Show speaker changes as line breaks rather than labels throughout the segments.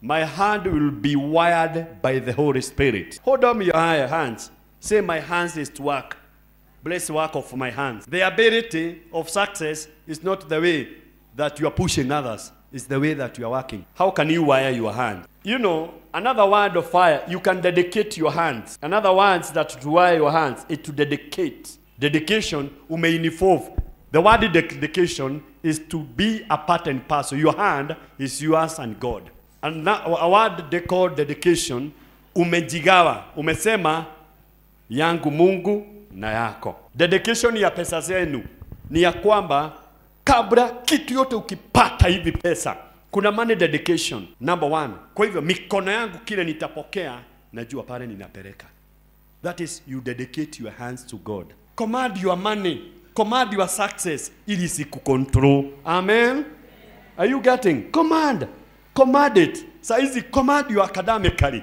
My hand will be wired by the Holy Spirit. Hold on your hands. Say, my hands is to work. Bless work of my hands. The ability of success is not the way that you are pushing others. It's the way that you are working. How can you wire your hand? You know, another word of fire, you can dedicate your hands. Another word that to wire your hands is to dedicate. Dedication, umeinvolve. The word dedication is to be a part and parcel. Your hand is yours and God. And that, a word they call dedication, umejigawa, umesema yangu Mungu na yako. Dedication ya pesa zenu ni ya kwamba kabla kitu yote ukipata hivi pesa, kuna money dedication number one. Kwa hivyo mikono yangu kile nitapokea, najua pale ninapeleka. That is, you dedicate your hands to God. Command your money, command your success, ili isikucontrol. Amen. Are you getting? Command. Command it. Saizi command your academically.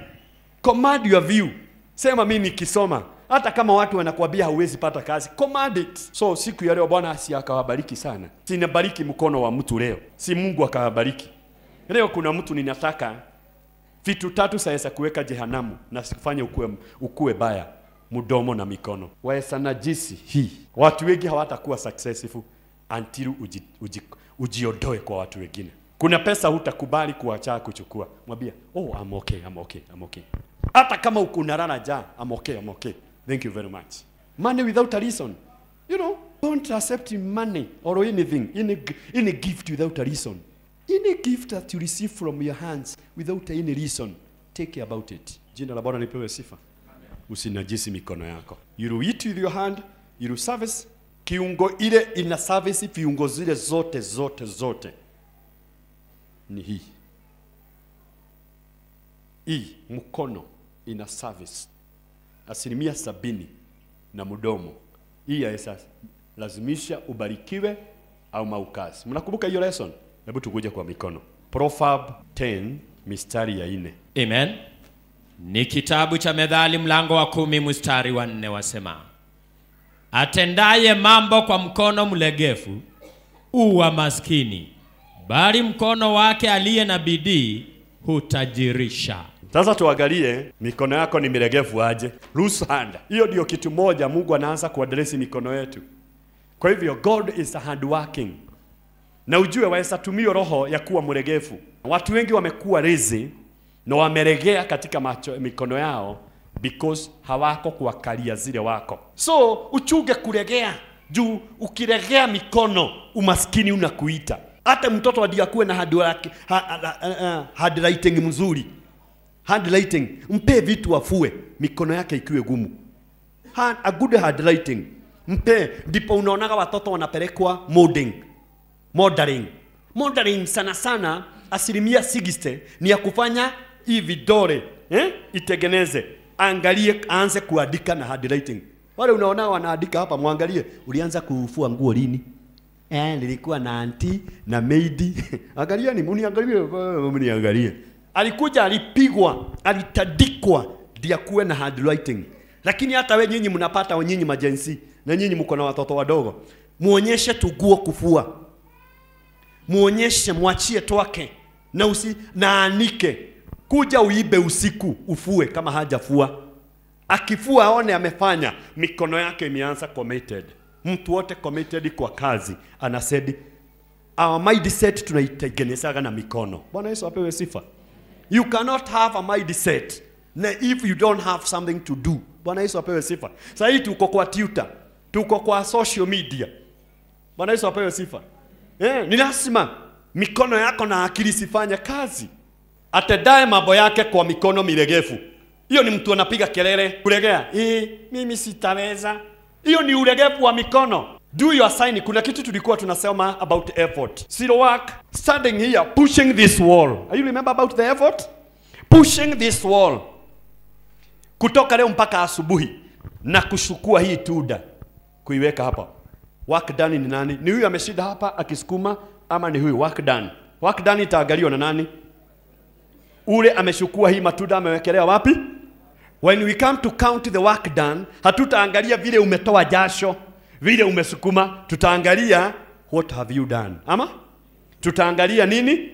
Command your view. Sema mimi nikisoma, hata kama watu wanakuambia hauwezi pata kazi, command it. So siku ya leo Bwana si akawabariki sana. Sinabariki mkono wa mtu leo. Si Mungu akawabariki. Leo kuna mtu ninataka vitu tatu sasa kuweka jehanamu na sikufanye ukue baya, mdomo na mikono. Waesa najisi hii. Watu wengi hawatakuwa successful until ujiondoe kwa watu wengine. Kuna pesa hutakubali kuacha kuchukua. Mwambia, oh, I'm okay, I'm okay, I'm okay. Hata kama uko unalala njaa, I'm okay, I'm okay. Thank you very much. Money without a reason. You know, don't accept money or anything, any gift without a reason. Any gift that you receive from your hands without any reason, take care about it. Jina la Bwana lipewe sifa. Usinajisi mikono yako. You will eat with your hand, you will service. Kiungo ile ina service viungo zile zote zote zote. Ni hii. Hii mkono ina service 70% na mdomo. Hii ya lazimisha ubarikiwe au maukazi. Mnakumbuka hiyo lesson? Hebu tukuje kwa mikono. Proverb 10 mistari ya 4.
Amen. Ni kitabu cha Methali mlango wa 10 mstari wa 4 wasema, atendaye mambo kwa mkono mlegefu uwa maskini, bali mkono wake aliye na bidii hutajirisha.
Sasa tuangalie mikono yako ni milegevu aje. Loose hand. Hiyo ndio kitu moja Mungu anaanza kuaddress mikono yetu. Kwa hivyo God is a hard working. Na ujue waesa tumio roho ya kuwa mlegevu. Watu wengi wamekuwa lazy na wamelegea katika mikono yao because hawako kuakalia zile wako. So uchuge kulegea. Juu ukilegea mikono umaskini unakuita. Hata mtoto ndiye akuwe na handwriting mzuri. Handwriting, mpe vitu afue, mikono yake ikiwe gumu. A good handwriting. Mpe, ndipo unaonaga watoto wanapelekwa modeling. Modeling. Modeling sana sana 60% ni ya kufanya hii vidole, itengeneze. Angalie, aanze kuandika na handwriting. Wale unaona wanaandika hapa, muangalie, ulianza kufua nguo lini? Nilikuwa na auntie na maid. Angalia ni mniangalie, mniangalie. Alikuja, alipigwa, alitadikwa ndiye kuwe na handwriting. Lakini hata we nyinyi mnapata, nyinyi majensi na nyinyi mko na watoto wadogo, muonyeshe tuguo kufua. Muonyeshe, mwachie toake na usi na anike. Kuja uibe usiku ufue kama hajafua. Akifua aone amefanya, mikono yake imeanza committed. Mtu wote committed kwa kazi anasedi our mindset tunaitengenezaga na mikono. Bwana Yesu apewe sifa. You cannot have a mindset if you don't have something to do. Bwana Yesu apewe sifa. Sasa hii tuko kwa Twitter, tuko kwa social media. Bwana Yesu apewe sifa. Ni lazima mikono yako na akili sifanye kazi. Atendaye mambo yake kwa mikono milegevu. Hiyo ni mtu anapiga kelele, kulegea. Mimi sitaweza. Hiyo ni ulegevu wa mikono. Do your sign. Kuna kitu tulikuwa tunasema about effort. Zero work, standing here, pushing this wall. Are you remember about the effort? Pushing this wall. Kutoka leo mpaka asubuhi na kushukua hii tuda kuiweka hapa. Work done ni nani? Ni huyu ameshinda hapa akisukuma ama ni huyu? Work done. Work done itaangaliwa na nani? Ule ameshukua hii matunda amewekelea wapi? When we come to count the work done, hatutaangalia vile umetoa jasho, vile umesukuma, tutaangalia what have you done. Ama? Tutaangalia nini?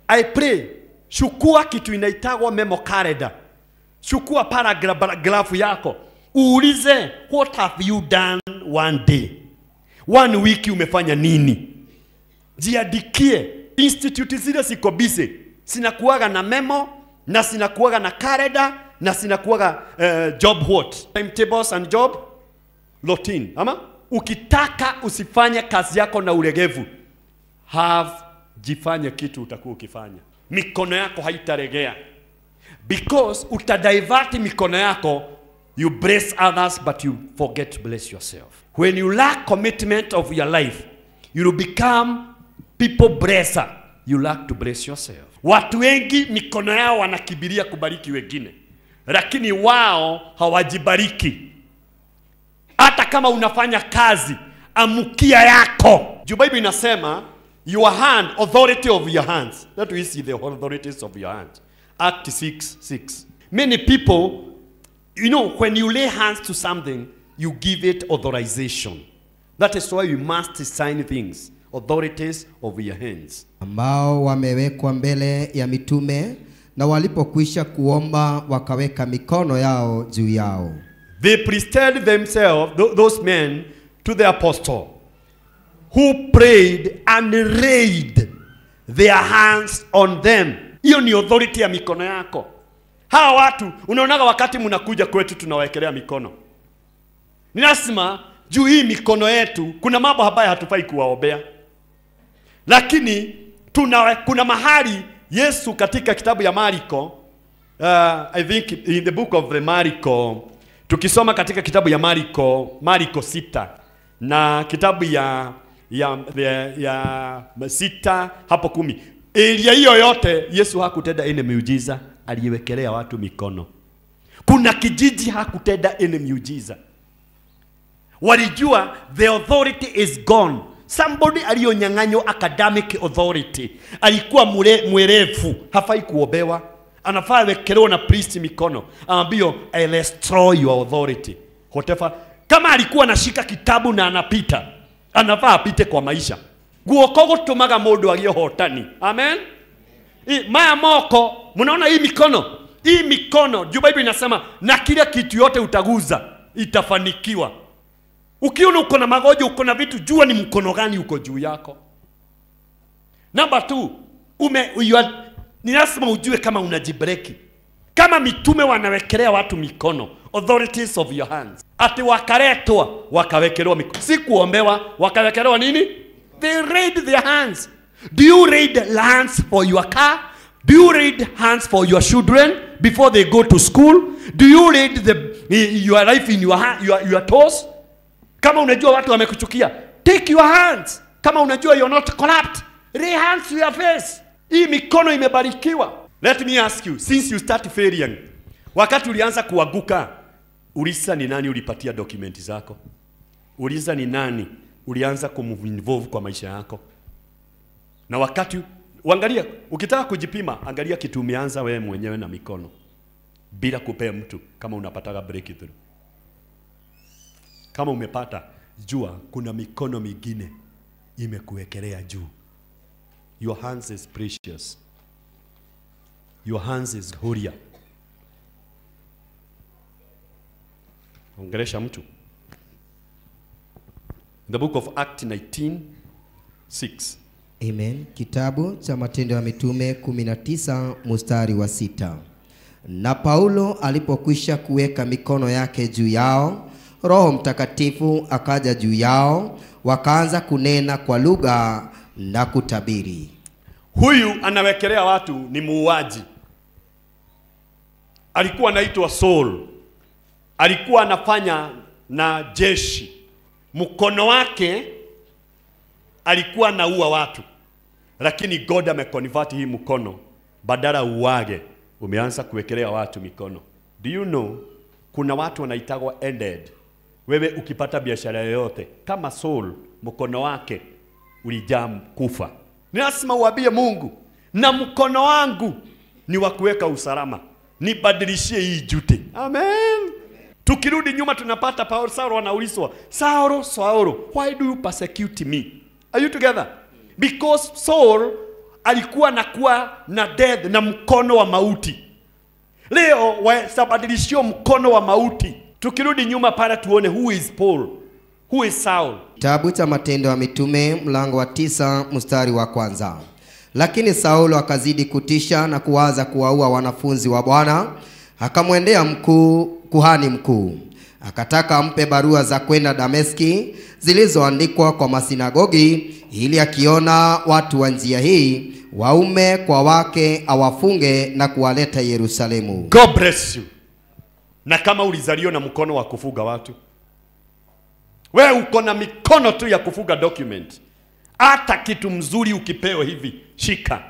I pray Chukua kitu inaitagwa memo calendar. Chukua paragraph yako. Uulize, what have you done one day? One week umefanya nini? Jiandikie. Institute zile ziko busy. Sinakuaga na memo, na sinakuaga na calendar, na sinakuaga job what? Timetables and job routine. Ama? Ukitaka usifanye kazi yako na ulegevu, have jifanye kitu utakuwa ukifanya. Mikono yako haitaregea. Because utadivert mikono yako, you bless others but you forget to bless yourself. When you lack commitment of your life, you will become people blesser. You lack to bless yourself. Watu wengi mikono yao wanakibiria kubariki wengine, lakini wao hawajibariki. Hata kama unafanya kazi, amukia yako. Juu Bible inasema your hand, authority of your hands. That we see the authorities of your hands. Act 6:6. Many people, you know, when you lay hands to something, you give it authorization. That is why you must sign things. Authorities of your hands.
Ambao wamewekwa mbele ya mitume, na walipokwisha kuomba wakaweka mikono yao juu yao.
They presented themselves, those men, to the apostle, who prayed and laid their hands on them. Hiyo ni authority ya mikono yako. Hawa watu, unaonaga wakati mnakuja kwetu tunawaekelea mikono. Ni lazima juu hii mikono yetu, kuna mambo ambayo hatufai kuwaombea. Lakini kuna mahali Yesu katika kitabu ya Marko, I think in the book of the Marko, tukisoma katika kitabu ya Marko, Marko 6 na kitabu ya 6 hapo 10. Elia hiyo yote Yesu hakutenda ene miujiza, aliwekelea watu mikono. Kuna kijiji hakutenda ene miujiza. Walijua the authority is gone. Somebody aliyonyang'anywa academic authority, alikuwa mwerevu, hafai kuobewa. Anafaa wekelewa na priest mikono. Aambio, I destroy your authority. Whatever. Kama alikuwa anashika kitabu na anapita, anafaa apite kwa maisha. Guoko gutumaga mundu agie hotani. Amen. Maya moko, mnaona hii mikono? Hii mikono, juu Bible inasema na kila kitu yote utaguza itafanikiwa. Ukiona uko na magonjwa, uko na vitu, jua ni mkono gani uko juu yako. Number 2, ni lazima ujue kama unajibreki. Kama mitume wanawekelea watu mikono, authorities of your hands. Ati wakaletwa, wakawekelewa mikono. Si kuombewa, wakawekelewa nini? They raised their hands. Do you raise hands for your car? Do you raise hands for your children before they go to school? Do you raise your life in your toes? Kama unajua watu wamekuchukia, take your hands. Kama unajua you're not corrupt, lay hands to your face. Hii mikono imebarikiwa. Let me ask you, since you start failing, wakati ulianza kuanguka, uliza ni nani ulipatia dokumenti zako? Uliza ni nani ulianza kuminvolve kwa maisha yako? Na wakati uangalia, ukitaka kujipima, angalia kitu umeanza wewe mwenyewe na mikono bila kupea mtu, kama unapataga breakthrough. Kama umepata, jua kuna mikono mingine imekuwekelea juu. Your hands is precious. Your hands is holier. Ongelesha mtu. The book of Acts 19:6.
Amen. Kitabu cha Matendo ya Mitume 19 mstari wa 6. Na Paulo alipokwisha kuweka mikono yake juu yao, Roho Mtakatifu akaja juu yao, wakaanza kunena kwa lugha na kutabiri.
Huyu anawekelea watu ni muuaji. Alikuwa anaitwa Saul. Alikuwa anafanya na jeshi. Mkono wake alikuwa anaua watu. Lakini God ameconvert hii mkono, badala uage, umeanza kuwekelea watu mikono. Do you know kuna watu wanaitagwa ended. Wewe ukipata biashara yoyote kama Saul, mkono wake ulijaa kufa. Ni lazima uambie Mungu, na mkono wangu ni wa kuweka usalama, nibadilishie hii duty. Amen. Tukirudi nyuma tunapata Paulo, Saulo anaulizwa, Saulo, Saulo, why do you persecute me? Are you together? Because Saul alikuwa nakuwa na death na mkono wa mauti. Leo wasabadilishio mkono wa mauti. Tukirudi nyuma pale tuone who is Paul, who is Saul.
Kitabu cha Matendo ya Mitume mlango wa 9 mstari wa 1. Lakini Saulo akazidi kutisha na kuwaza kuwaua wanafunzi wa Bwana. Akamwendea kuhani mkuu, akataka ampe barua za kwenda Dameski zilizoandikwa kwa masinagogi, ili akiona watu wa njia hii waume kwa wake awafunge na kuwaleta Yerusalemu.
God bless you. Na kama ulizaliwa na mkono wa kufuga watu, wewe uko na mikono tu ya kufuga document. Hata kitu mzuri ukipewa hivi, shika.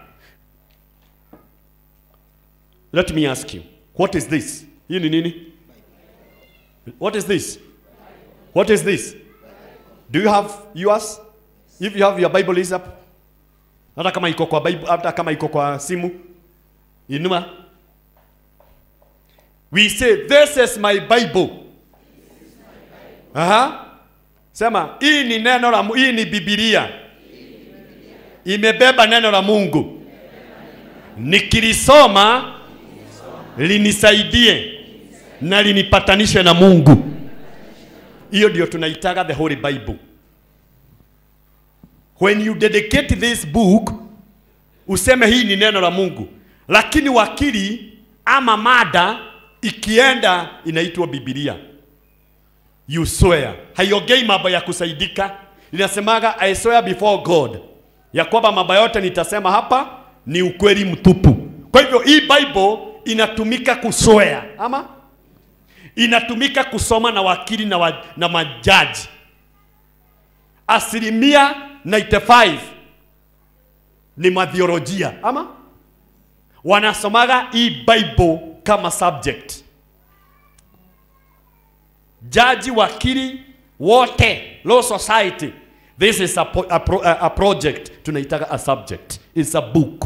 Let me ask you, what is this? Hii ni nini? What is this? What is this? Do you have yours? If you have your Bible is up. Hata kama iko kwa Bible, hata kama iko kwa simu. Inua. We say this is my Bible. Aha. Sema hii ni neno la, hii ni Biblia. Imebeba neno la Mungu. Nikilisoma linisaidie na linipatanishe na Mungu. Hiyo ndio tunaitaga the Holy Bible. When you dedicate this book, useme hii ni neno la Mungu. Lakini wakili ama mada ikienda inaitwa Biblia. You swear. Haiongei mambo ya kusaidika. Inasemaga I swear before God, ya kwamba mambo yote nitasema hapa ni ukweli mtupu. Kwa hivyo hii Bible inatumika kuswear, ama inatumika kusoma na wakili na majaji. 95% ni mathiolojia, ama wanasomaga hii Bible kama subject. Jaji, wakili wote, law society, this is a project tunaitaga a subject. It's a book.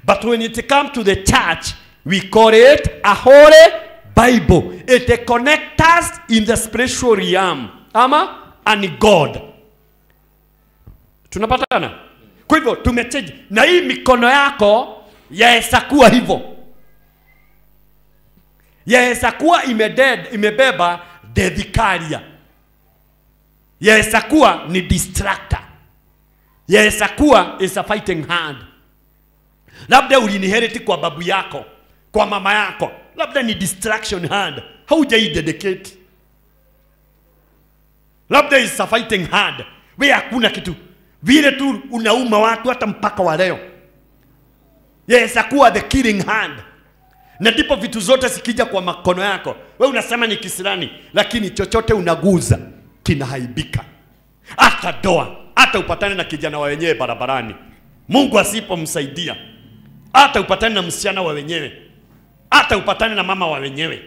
But when it comes to the church, we call it a holy Bible. It connects us in the spiritual realm, ama and God. Tunapatana? Kwa hivyo tumechange. Na hii mikono yako yaesa kuwa hivyo, yaesa kuwa imebeba death carrier. Yaesa kuwa ni distractor. Yaesa kuwa is a fighting hand. Labda ulinheriti kwa babu yako, kwa mama yako. Labda ni distraction hand. Haujaidedicate. Labda is a fighting hand. Wewe hakuna kitu. Vile tu unauma watu hata mpaka wa leo. Yaesa kuwa the killing hand. Na ndipo vitu zote sikija kwa makono yako. Wewe unasema ni kisirani, lakini chochote unaguza kinahaibika. Hata doa, hata upatane na kijana wa wenyewe barabarani, Mungu asipomsaidia, hata upatane na msichana wa wenyewe, hata upatane na mama wa wenyewe,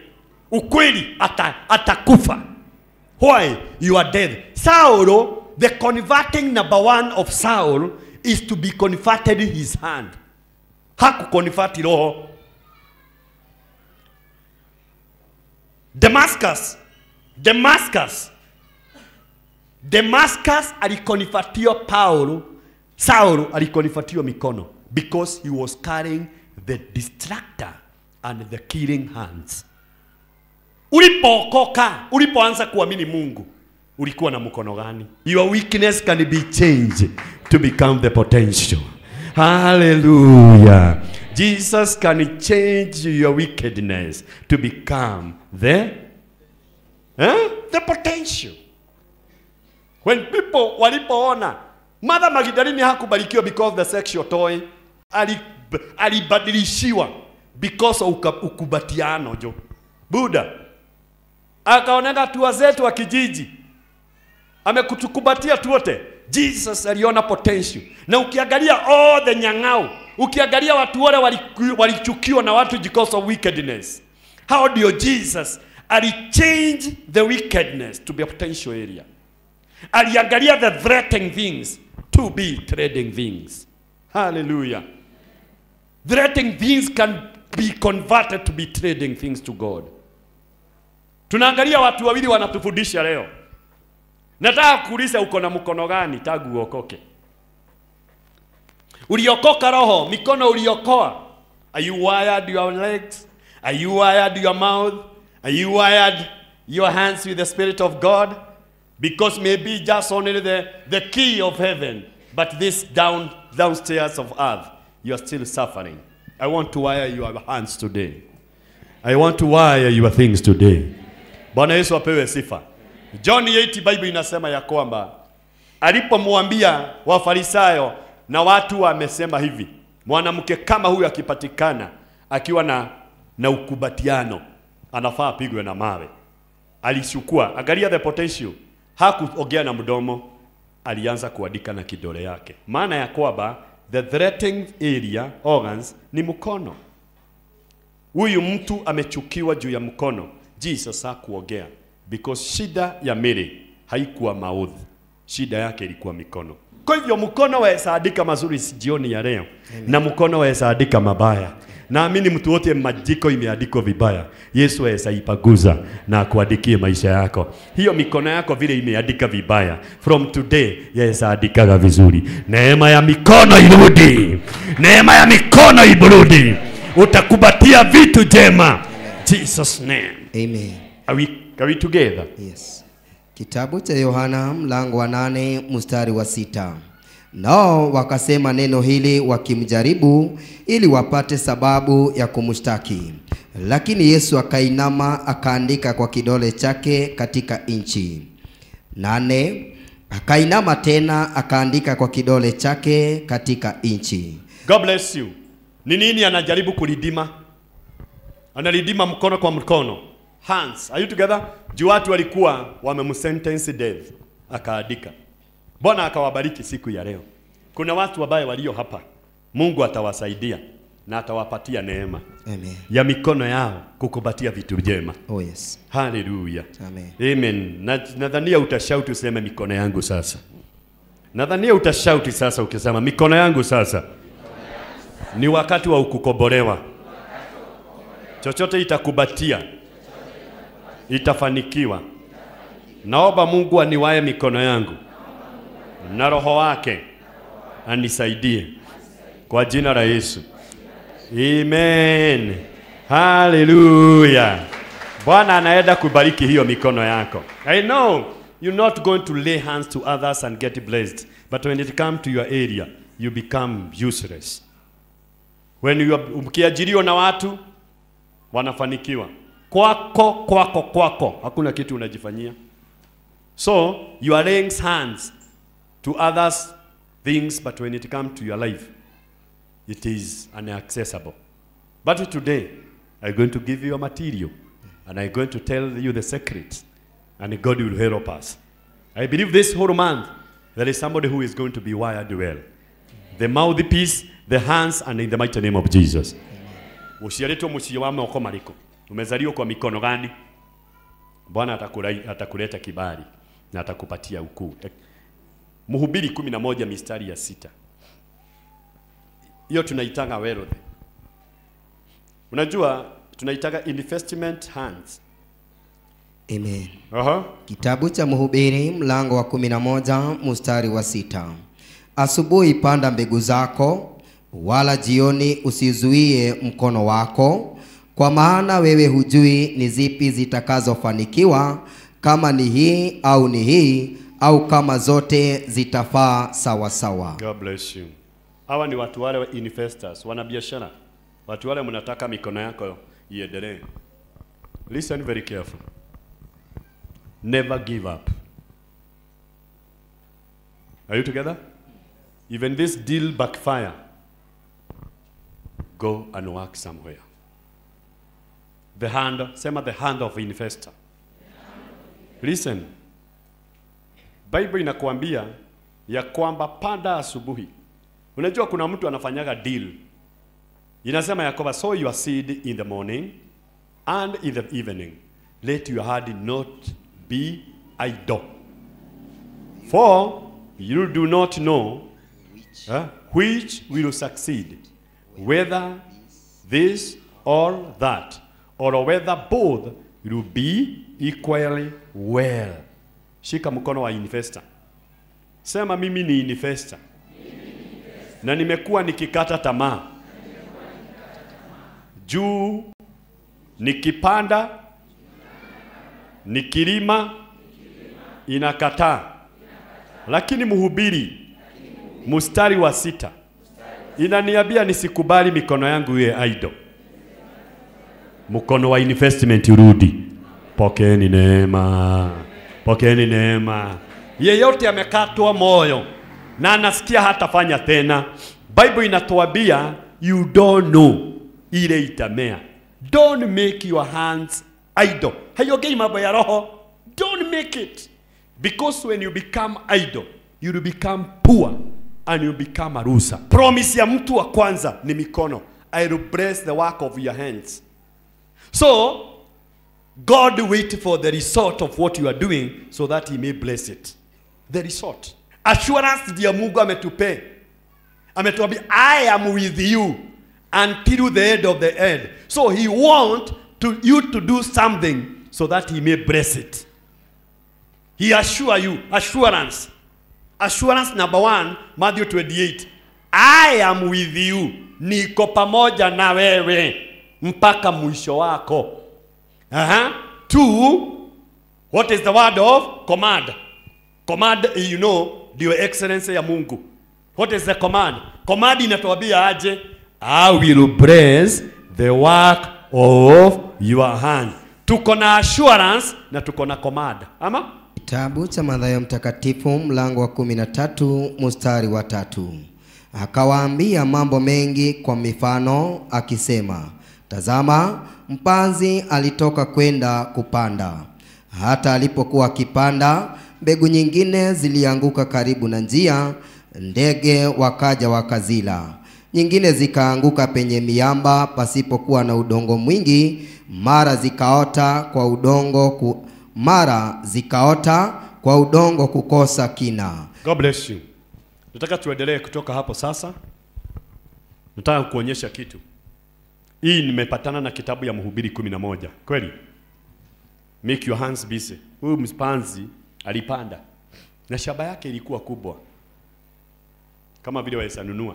ukweli atakufa. Why? You are dead. Saul, the converting number one of Saul is to be converted his hand. Hakuconvert roho. Damascus alikonifatiwa Paulo, Saul alikonifatiwa mikono, because he was carrying the distractor and the killing hands. Ulipookoka, ulipoanza kuamini Mungu, ulikuwa na mkono gani? Your weakness can be changed to become the potential. Hallelujah. Jesus can change your wickedness to become the potential. When people walipoona Mother Magdalene hakubarikiwa because of the sexual toy, alibadilishiwa because of ukubatiano jo. Buddha akaoneka tu wazetu wa kijiji amekutukubatia tu wote. Jesus aliona potential. Na ukiangalia all the nyang'au, ukiangalia watu wale walichukiwa na watu because of wickedness. How do Jesus alichange the wickedness to be a potential area? Aliangalia the threatening things to be trading things. Hallelujah. Threatening things can be converted to be trading things to God. Tunaangalia watu wawili wanatufundisha leo. Nataka kuuliza uko na mkono gani tangu uokoke? Uliokoka roho, mikono uliokoa. Are you wired your legs? Are you wired your mouth? Are you wired your hands with the Spirit of God? Because maybe just only the key of heaven, but this downstairs of earth, you are still suffering. I want to wire your hands today. I want to wire your things today. Bwana Yesu apewe sifa. John 8 Bible inasema ya kwamba alipomwambia Wafarisayo na watu wamesema hivi, mwanamke kama huyu akipatikana akiwa na ukubatiano anafaa apigwe na mawe. Alishukua, angalia the potential. Hakuongea na mdomo, alianza kuandika na kidole yake. Maana ya kwamba the threatening area organs ni mkono. Huyu mtu amechukiwa juu ya mkono. Jesus hakuongea because shida ya Mary haikuwa mouth. Shida yake ilikuwa mikono. Kwa hivyo mkono waweza andika mazuri jioni ya leo. Amen. Na mkono waweza andika mabaya. Naamini mtu wote majiko imeandikwa vibaya, Yesu aweza ipaguza na akuandikie maisha yako. Hiyo mikono yako vile imeandika vibaya, from today yaweza andikaga vizuri. Neema ya mikono irudi. Neema ya mikono irudi. Utakubatia vitu jema. Jesus name.
Amen.
Are we together?
Yes. Kitabu cha Yohana mlango wa 8 mstari wa 6. Nao wakasema neno hili wakimjaribu ili wapate sababu ya kumshtaki. Lakini Yesu akainama akaandika kwa kidole chake katika nchi. 8. Akainama tena akaandika kwa kidole chake katika nchi.
God bless you. Ni nini anajaribu kulidima? Analidima mkono kwa mkono. Hands. Are you together? Juu watu walikuwa wamemsentence death. Akaandika. Bwana akawabariki siku ya leo. Kuna watu wabaye walio hapa. Mungu atawasaidia na atawapatia neema.
Amen.
Ya mikono yao kukubatia vitu vyema.
Oh yes.
Hallelujah.
Amen.
Amen. Nadhania utashout useme mikono yangu sasa. Nadhania utashout sasa ukisema mikono yangu sasa. Ni wakati wa kukombolewa. Chochote itakubatia itafanikiwa. Naomba Mungu aniwaye mikono yangu na roho wake anisaidie kwa jina la Yesu. Amen. Hallelujah. Bwana anaenda kubariki hiyo mikono yako. I know you're not going to lay hands to others and get blessed, but when it comes to your area you become useless. When you are ukiajiriwa na watu wanafanikiwa. Kwako kwako kwako hakuna kitu unajifanyia. So you are laying hands to others things, but when it comes to your life it is inaccessible. But today I'm going to give you a material and I'm going to tell you the secret, and God will help us. I believe this whole month there is somebody who is going to be wired well. The mouthpiece, the hands, and in the mighty name of Jesus. Usialetwe msio wa moko mariko. Umezaliwa kwa mikono gani? Bwana atakuleta kibali na atakupatia ukuu. Mhubiri 11 mistari ya 6. Hiyo tunaitanga wealth. Unajua tunaitanga investment hands.
Amen.
Aha.
Kitabu cha Mhubiri mlango wa 11 mstari wa 6. Asubuhi panda mbegu zako, wala jioni usizuie mkono wako, kwa maana wewe hujui ni zipi zitakazofanikiwa, kama ni hii au ni hii, au kama zote zitafaa sawa sawa.
God bless you. Hawa ni watu wale wa investors, wanabiashara. Watu wale mnataka mikono yako iendelee. Listen very careful. Never give up. Are you together? Even this deal backfire, go and work somewhere. The hand, sema the hand of investor. Listen. Bible inakuambia ya kwamba panda asubuhi. Unajua kuna mtu anafanyaga deal. Inasema ya kwamba sow your seed in the morning and in the evening. Let your heart not be idle. For you do not know which will succeed, whether this or that, or whether both will be equally well. Shika mkono wa investor. Sema mimi ni investor. Na nimekuwa nikikata tamaa. Juu nikipanda, nikilima, inakataa. Lakini Mhubiri mstari wa 6 inaniambia nisikubali mikono yangu iwe idle. Mkono wa investment urudi. Pokeeni neema. Pokeeni neema. Yeyote amekatwa moyo na anasikia hatafanya tena, Bible inatuambia you don't know ile itamea. Don't make your hands idle. Haiongei mambo ya roho. Don't make it. Because when you become idle, you will become poor and you become a loser. Promise ya mtu wa kwanza ni mikono. I will bless the work of your hands. So, God wait for the result of what you are doing so that he may bless it. The result. Assurance ndiyo Mungu ametupe. Ametuambia, I am with you until the end of the end. So he wants you to do something so that he may bless it. He assure you. Assurance. Assurance number 1, Matthew 28. I am with you. Niko pamoja na wewe mpaka mwisho wako. 2, what is the word of command? Command, you know, ndio excellency ya Mungu. What is the command? Command inatuambia aje? I will bless the work of your hand. Tuko na assurance na tuko na command. Ama?
Kitabu cha Mathayo Mtakatifu mlango wa 13 mstari wa 3. Akawaambia mambo mengi kwa mifano akisema, tazama, mpanzi alitoka kwenda kupanda. Hata alipokuwa akipanda, mbegu nyingine zilianguka karibu na njia, ndege wakaja wakazila. Nyingine zikaanguka penye miamba pasipokuwa na udongo mwingi, mara zikaota kwa udongo kukosa kina.
God bless you. Nataka tuendelee kutoka hapo sasa. Nataka kuonyesha kitu. Hii nimepatana na kitabu ya Mhubiri 11. Kweli? Make your hands busy. Huyu mpanzi alipanda na shamba yake ilikuwa kubwa, kama vile waweza nunua.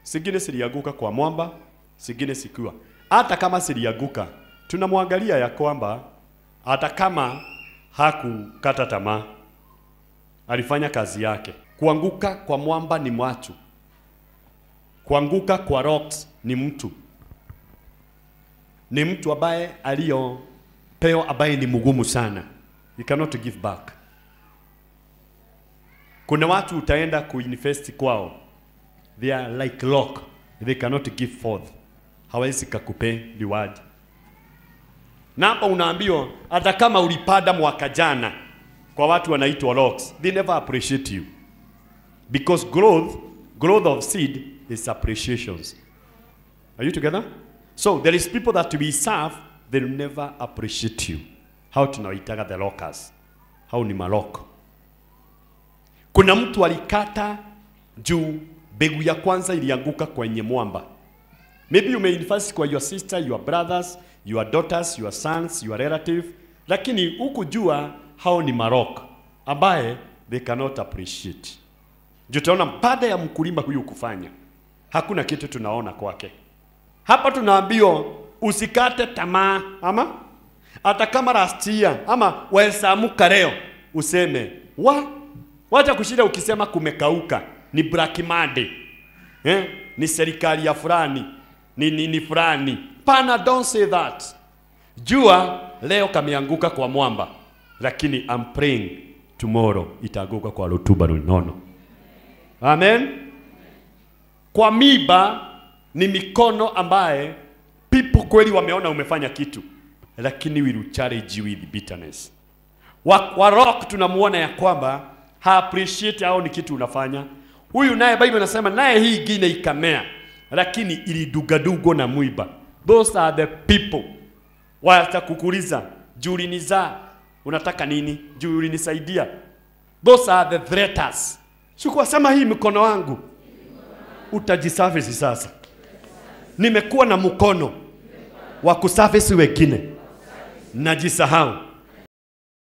Singine silianguka kwa mwamba, singine sikuwa. Hata kama silianguka, tunamwangalia ya kwamba hata kama hakukata tamaa, alifanya kazi yake. Kuanguka kwa mwamba ni watu. Kuanguka kwa rocks ni mtu. Ni mtu ambaye aliyopewa, ambaye ni mgumu sana. You cannot give back. Kuna watu utaenda kuinvest kwao, they are like rock, they cannot give forth. Hawezi kakupe reward. Na hapa unaambiwa hata kama ulipanda mwaka jana, kwa watu wanaitwa rocks, they never appreciate you. Because growth of seed is appreciations. Are you together? So there is people that we serve, they will never appreciate you. How tunaitaga the rockers. How ni maroko. Kuna mtu alikata juu mbegu ya kwanza ilianguka kwenye mwamba. Maybe you may invest kwa your sister, your brothers, your daughters, your sons, your relative, lakini hukujua hao ni maroko ambaye they cannot appreciate. Juu tunaona baada ya mkulima huyu kufanya, hakuna kitu tunaona kwake. Hapa tunaambiwa usikate tamaa, ama hata kama last year ama waesamuka leo useme wacha kushinda ukisema kumekauka, ni Black Monday. Ni serikali ya fulani, ni fulani. Pana, don't say that. Jua leo kameanguka kwa mwamba, lakini I'm praying tomorrow itaanguka kwa rutuba nono. Amen. Kwa miba ni mikono ambaye people kweli wameona umefanya kitu, lakini will challenge you with bitterness. Wa rock tunamuona ya kwamba ha appreciate au ni kitu unafanya. Huyu naye Bible inasema naye hii ingine ikamea, lakini ilidugadugo na mwiba. Those are the people watakukuliza, juu ulinizaa unataka nini? Juu ulinisaidia. Those are the threaters. Sikuwa sema hii mkono wangu utajisafisi sasa. Nimekuwa na mkono wa kusafisi wengine, najisahau.